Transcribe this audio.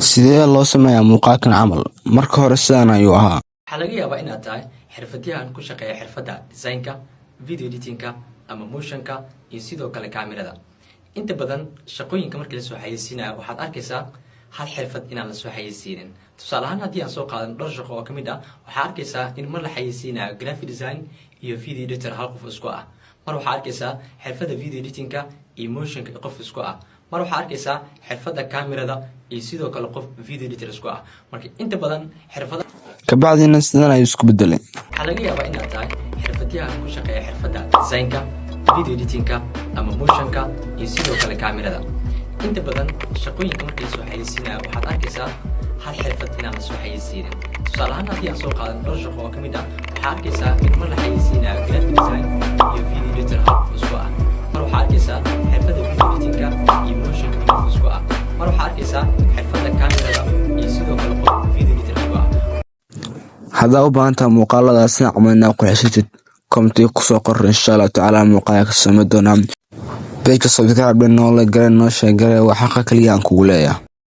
Sidee loo sameeyaa muuqaalkan camal? Marka hore sidaan ayuu ahaa. Waxaa laga yaabaa inaad tahay xirfadyahan ku shaqeeya xirfadda designka, video editingka ama motionka iyo sidoo kale kaamirada. Inta badan shaqooyinka markii lasoo xayeysiinayo, waxaad arkaysaa hal xirfad inaan lasoo xayeysiinin. Tusaale ahaan, haddii aan soo qaadan dhowr shaqo oo kamid ah, waxaa arkaysaa in mar la xayeysiinayo graphic design iyo video editor hal qof isku ah. Mar waxaa arkaysaa xirfadda video editingka iyo motionka qof isku ah. Mar waxaa arkaysaa xirfadda kamerada iyo sidoo kale qof video editor isku ah. Marka inta badan xirfada Kabacdina sidan ayuu isku bedelay. Waxaa laga yaabaa inaad tahay xirfadyahan ku shaqeeya xirfadda designka, video editingka ama motionka iyo sidoo kale kaamirada. Inta badan shaqooyinka markii lasoo xayeysiinayo, waxaad arkaysaa hal xirfad inaan lasoo xayeysiinin. Tusaale ahaan, haddii aan soo qaadan dhowr shaqo oo kamid ah, waxaa arkaysaa in mar la xayeysiinayo graphic design iyo video editor hal qof isku ah. Mar waxaa arkaysaa xirfadda video editingka iyo motionka qof isku ah. Mar waxaa arkaysaa xirfadda kaamirada iyo sidoo kale qof video editor isku ah. Haddaa u baahan tahay muuqaaladaas sida camal inaad qurxisatid, commentiga kusoo qor. Insha Allahu tacaala muuqaal ka samayn doonaa. Pageka subscribe, noo like gare, noo share gare. Waa xaqa kaliya aan kugu leeyahay.